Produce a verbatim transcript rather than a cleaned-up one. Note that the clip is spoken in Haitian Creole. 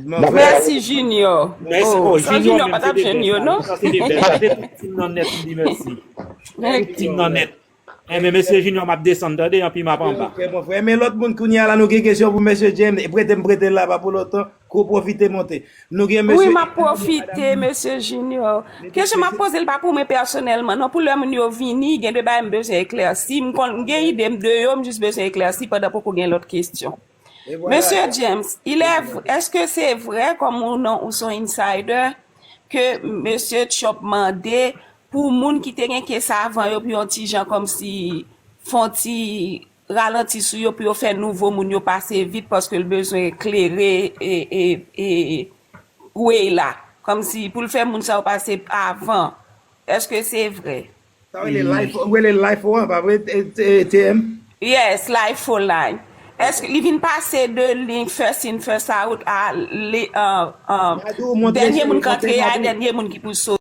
Mèsi Junior. Mèsi. Oh, oh, Junior, Junior pa t ap jwenn yo non. Sa se de bèl, sa se tout team nan nèt m di mèsi. Tout team nan nèt. Enben mesye Junior, m ap desann tande, anpi m ap anba. Ok, mon frè. Men lòt moun kounye a la, nou gen kesyon pou mesye James. Prete m, prete l la, pa pou lontan. Kou pwofite monte. Nou gen mesye. Wi, m ap pwofite, mesye Junior. Kesyon m ap poze l pa pou mwen pèsonèlman non, pou lè moun yo vini, gen de bagay m bezwen eklèsi. M konn m gen ide m de yo, m jis bezwen eklèsi pandan poko gen lòt kesyon. Mesye James, il est, èske se vrè, kòm ou non, ou se yon insider, ke mesye Trump mande pou moun ki te gen kes avan yo, pou yon ti jan kòmsi fè yon ti ralanti sou yo, pou yo fè nouvo moun yo pase vit, paske l bezwen klere e, e, e, way la. Kòmsi pou l fè moun sa yo pase avan. Èske se vrè? Sa rele life, rele life an, pa vre, T M? Yes, life for life. Èske li vin pase de liy first in, first out a li, uh, uh, dènye moun k antre a, dènye moun ki pou soti?